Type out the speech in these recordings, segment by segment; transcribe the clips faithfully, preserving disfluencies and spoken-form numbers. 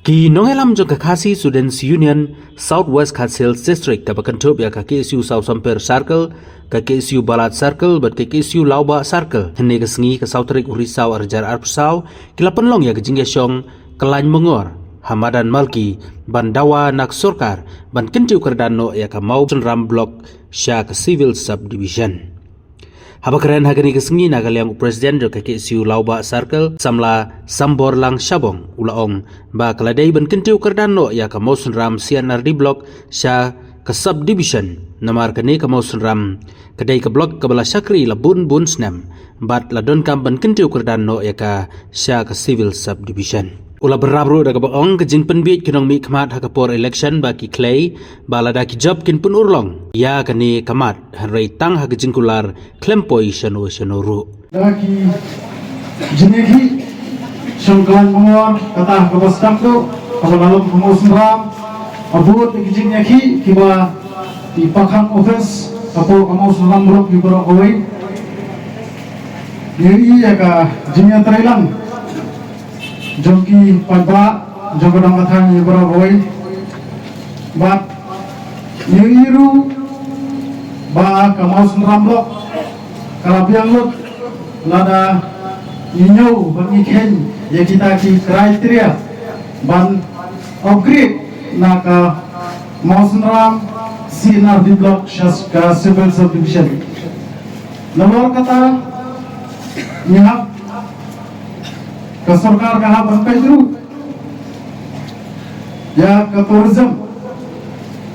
Ki nongïalam jong ka Khasi Students Union South West Khasi Hills District kaba kynthup ïa ka K S U South Sampher Circle, ka K S U Balat Circle bad ka K S U Lawbah Circle, hynne ka sngi ka saw tarik u Risaw ar hajar arphew saw, ki la pynlong ïa ka jingïashong kyllaiñ mongor ha madan Malki ban dawa na ka sorkar ban kyntiew kyrdan noh ïa ka Mawsynram Block sha ka Civil Subdivision. Haba kren ha kane ka sngi na ka liang u President jong ka K S U Lawbah Circle, Samla Samborlang Shabong, u la ong ba ka la dei ban kyntiew kyrdan noh ïa ka Mawsynram C and R D Block sha ka Subdivision, namar kane ka Mawsynram ka dei ka block kaba la shakri la bun bun snem bad la donkam ban kyntiew kyrdan noh ïa ka sha ka Civil Subdivision. U la bynrap ruh da kaba ong ka jingpynbiej ki nongmihkhmat ha ka por election ba ki khlei ba lada ki jop kin pynurlong ïa kane ka mat, hynrei tang ha ka jingkular khlem poi shano shano ruh. Da ki jingïakhih shong kyllaiñ mongor, kata kaba sdang duh, kaba la long ka Mawsynram, ha bud ki jingïakhih kiba ki pakhang office hapoh ka Mawsynram Block ki baroh kawei. Ngi ïohi ïa ka jingïatreilang jong ki paidbah jong ka dong ka thaiñ ïa baroh kawei. Bad ngi ïohi ruh ba ka Mawsynram Block ka la biang lut lada ngi ñiew bad ngi kheiñ ïa kita ki criteria ban upgrade na ka Mawsynram C and R D Block sha ka Civil Subdivision. Namar kata ngi hap, ka sorkar ka hap ban peit ruh ïa ka tourism.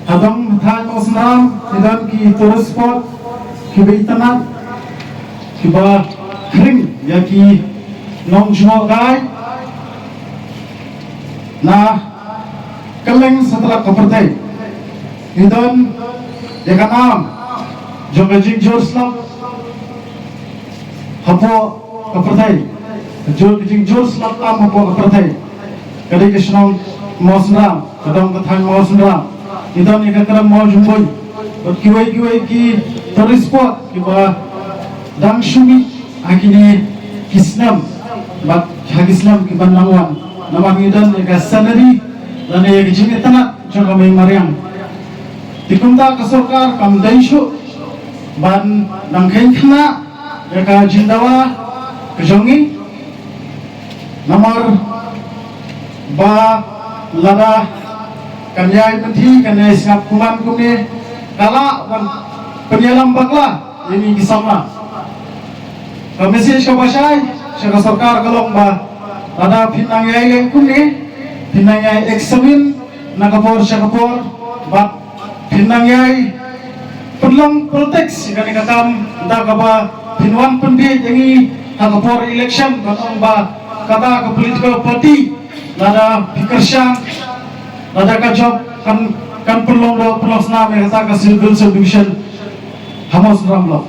Ha dong thaiñ Mawsynram ngi don ki tourist spot kiba itynnat, kiba khring ïa ki nongjngohkai na kylleng satlak ka pyrthei. Ngi don ïa ka nam jong ka jingjur slap hapoh ka pyrthei. Ka jur, ka jingjur slap tam hapoh ka pyrthei ka dei ka shnong Mawsynram, ka dong ka thaiñ Mawsynram. Ngi don ïa ka krem Mawjymbuin bad kiwei kiwei ki tourist spot kiba dang shu mih ha kine ki snem bad ha ki snem kiban nang wan. Namar ngi don ïa ka scenery lane ïa ka jingitynnat jong ka mei mariang. Te kumta ka sorkar kam dei shuh ban nang kheiñ khynnah ïa ka jingdawa ka jong ngi. Namar ba lada kan ïai pynthi, kan ïai sngap kumne kumne, ka lah ban pynïalam bakla ïa ngi ki samla. Ka message kaba shai sha ka sorkar ka long ba lada phin nang ïai leh kumne, phin nang ïai examine na ka por sha ka por, bad phin nang ïai pynlong politics ïa kane ka kam da kaba phin wan pynbiej ïa ngi ha ka por election, ban ong ba kata ka political party lada phi kyrshan, lada ka jop kan, kan pynlong doh pynlong snam ïa kata ka Civil Subdivision ha Mawsynram Block.